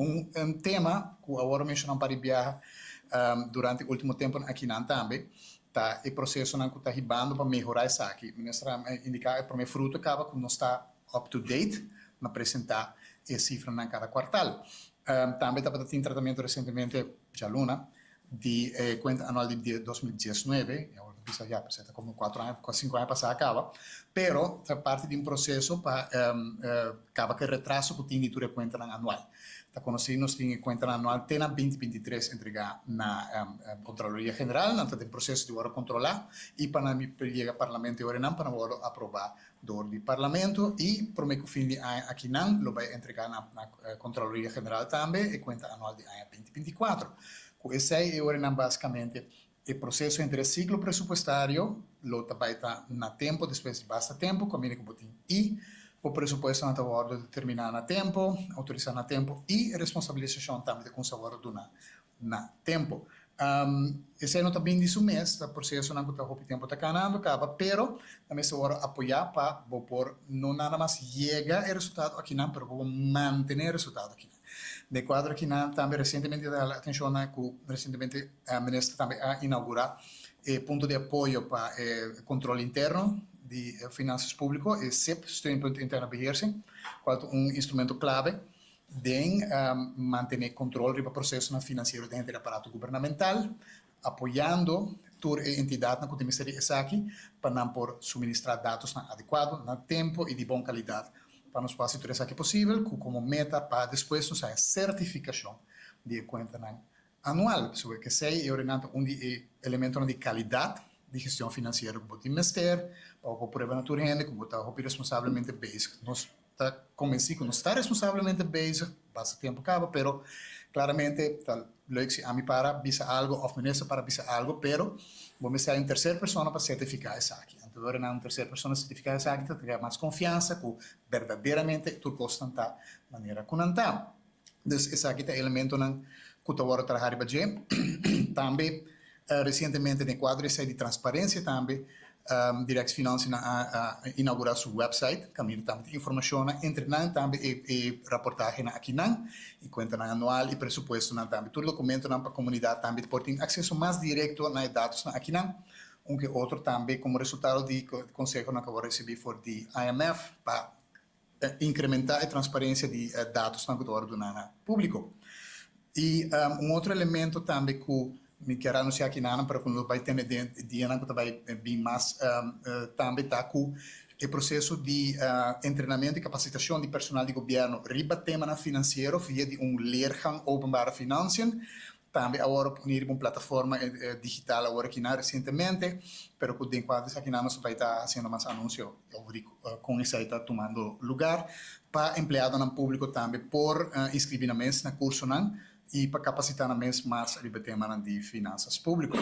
Un tema ku awor a menshoná un par di biaha durante último tempunan akinan tambe ta e prosesonan ku ta hibando pa mehorá esaki. Minister a indiká e promé fruto kaba ku nos ta up to date na presentá e sifranan kada kuartal. Tambe tabata tin tratamentu resientemente djaluna di e kuenta anual di 2019, i awor ta bisa ya pues e ta komo 4 aña, 5 aña pasá a kaba, pero ta parti di un proseso pa kaba ku e retraso ku tin di tur e kuentanan anual. Ta konosí nos tin e kuentanan anual te na 2023 entregá na Kontraloria General, nan ta den proseso di wòrdu kontrolá i pa nan yega Parlamento e ora nan pa nan wòrdu aprobá dor di Parlamento i promé ku fin di aña akinan lo bai entregá na Kontraloria General tambe e kuenta anual di aña 2024. Ku esei e ora nan basikamente e proseso entre e siklo presupuestario lo ta bai ta na tempu despues di basta tempu kaminda ku bo tin i bo presupuestonan ta wòrdu determiná na tempu, outorisá na tempu i responsabilisashon tambe ta kuminsá wòrdu duná na tempu. Esei no ta bin di su mes, ta prosesonan ku ta hopi tempu ta kanando kaba, pero ta mester wòrdu apoyá pa bo por no nada mas yega e resultado akinan, pero pa bo mantené e resultado akinan. Den kuadro akinan tambe resientemente ta hala atenshon na ku resientemente minister tambe a inaugurá e punto di apoyo pa e kontrol interno di finansas públiko, e SIP, Steunpunt Interne Beheersing, kual ta un instrumento klave den mantené kontrol riba prosesonan finansiero den henter aparato gubernamental, apoyando tur e entidatnan ku tin mester di esaki pa nan por suministrá datosnan adekuado, na tempu i di bon kalidat pa nos por hasi tur esaki posibel ku komo meta pa despues nos haña sertifikashon di e kuentanan anual. Pasobra kesei e ora nan ta un di e elementonan di kalidat di gestion finansiero ku bo tin mester pa bo por prueba na tur hende ku bo ta hopi responsablemente bezig. Nos ta konvensí ku nos ta responsablemente bezig basta tempu kaba, pero klaramente ta leuk si ami para bisa algu òf minister para bisa algu, pero bo mester hay un terser persona pa sertifiká esaki. Anto ora nan un terser persona sertifiká esaki ta krea mas konfiansa ku berdaderamente tur kosnan ta manera ku nan ta. Dus esaki ta elementonan ku ta wòrdu traha riba dje. Tambe resientemente den kuadro esei di transparensia tambe Direct Financiën a inaugurá su wèpsait kaminda tambe tin informashonnan, entre nan tambe e raportahenan akinan i kuentanan anual i presupuestonan tambe. Tur dokumentonan pa komunidat tambe por tin akseso mas direkto na e datosnan akinan. Un ke otro tambe komo resultado di konsehonan ku a wòrdu risibí for di IMF pa incrementa e transparencia di datosnan cu ta worde duna na publico. Y un otro elemento tambe cu mi kier anuncia aki nanan pero cu nos bay tene den dianan cu ta bay bin mas tambe ta cu e proceso di entrenamento y capacitacion di personal di gobierno riba temanan financiero via di un leergang openbare financiën. Tambe awor a pone riba un plataforma digital awor akinan resientemente, pero ku den kuadro esakinan nos bai ta hasiendo mas anunsio over di kon esei ta tumando lugar pa empleadonan públiko tambe por inskribí nan mes na kursonan i pa kapasitá nan mes mas riba e temanan di finansas públiko.